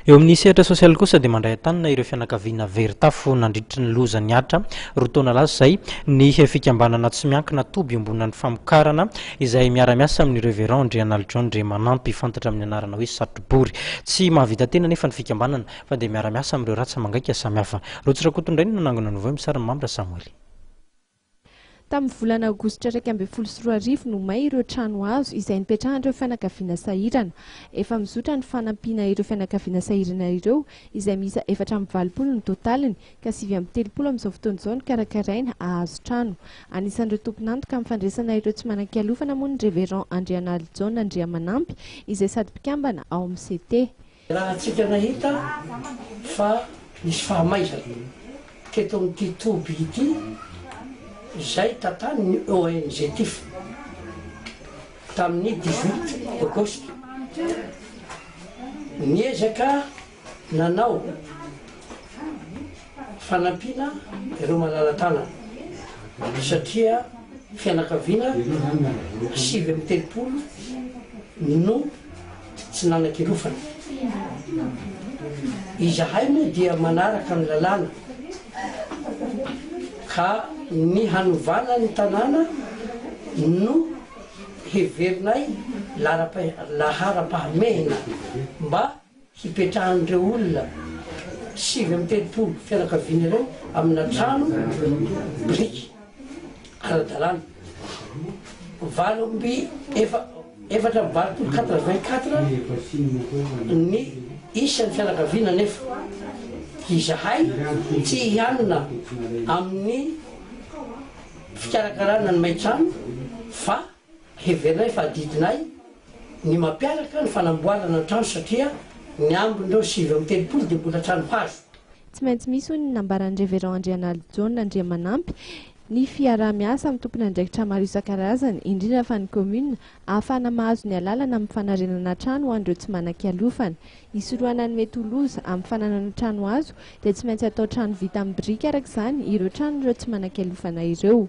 Eo amin'ny sehatra sosialy kosa dia mandray an-tanana ireo fianakaviana very tafo nandritry ny loza nihatra 2 taona lasa izay ny fikambanana tsy miankina Toby iombonan'ny famokarana izay miara-miasa amin'ny Reverend Andrianalijohn Ndremanampy fantatra amin'ny anarana hoe Satrobory. Tsy mahavita tena anefa ny fikambanana fa dia miara-miasa amin'ireo ratsa-mangaika samihafa. Rotsy Rakotondrainy no nanangona ny voay misary ny Mamy Rasamoely. Tamin'ny volana aogositra 2011 no may ireo trano hazo izay nipetrahan'ireo fianakaviana sahirana. Efa mizotra ny fanampiana ireo fianakaviana sahirana ireo izay miisa 84 ny totaliny ka 39 amin'izao fotoana izao no karakaraina hahazo trano. Anisan'ireo tompon'antoka amin'ny fandraisana ireo tsy manan-kialofana moa ny Révérend Andrianalijaona Andriamanampy izay sady mpikambana ao amin'ny CT. Raha antsika nahita fa nisy fahamaizana teto amin'ity toby ity izay tantanin'ny ONG Tif tamin'ny 18 aogositra, niezaka nanao fanampiana ireo malala-tanana satria fianakaviana 39 no tsy nanan-kilofana. Izahay moa dia manaraka ny lalàna ka ny hanovana ny tanàna no heverinay laharam-pahamehana mba hipetrahan'ireo olona 39 fianakaviana ireo amina trano biriky ara-dalàna. Valo amby efa 84 84 ny isan'ny fianakaviana nefa izahay tsy hihanona amin'ny fikarakarana ny may trano fa heverinay fa adidinay ny mampiaraka ny fanamboarana ny trano satria ny ambin'ireo 39 dia mbola trano hazo. Tsy maintsy misy hoy ny nambaran'ny Révérend Andrianalijaona Andriamanampy ny fiaraha-miasa amin'ny tompon'andraikitra maro isan-karazany, indrindra fa ny commune, ahafahana mahazo ny alalana amin'ny fanarenana trano ho an'ireo tsy manan-kialofana. Hisorohana ny mety ho loza amin'ny fananana trano hazo dia tsy maintsy atao trano vita amin'ny biriky araka izany ireo tranon'ireo tsy manan-kialofana ireo.